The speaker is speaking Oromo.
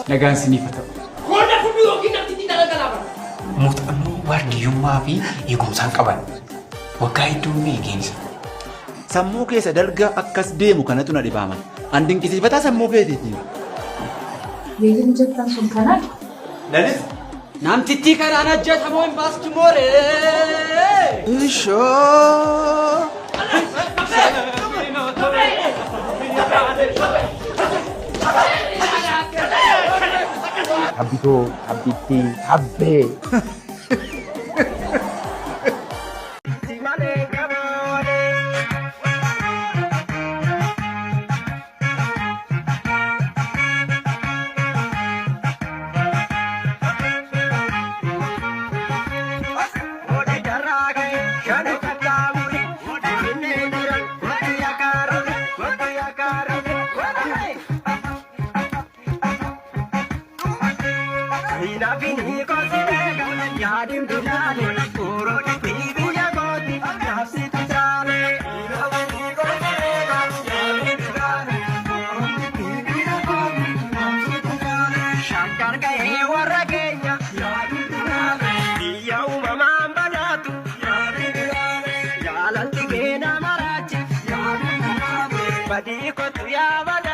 Nagaan isiniif haa ta'u. Qooda fudhu yookiin namtichi dhala galaafata. Muuxannoo waardiyyummaa fi eegumsaan qaban waggaa hedduu hin eegeensa. Sammuu keessa dalga akkas deemu kanatu na dhibaaman. An dinqisiifataa sammuu keetiiti. Yeeyyiin jettan sun kanadha. Lalis. Namtittii kanaan ajjeesamoo hin baastu mooree. Ishoo. Abbitoo, abbittii, abbee. Badii kootu yaa.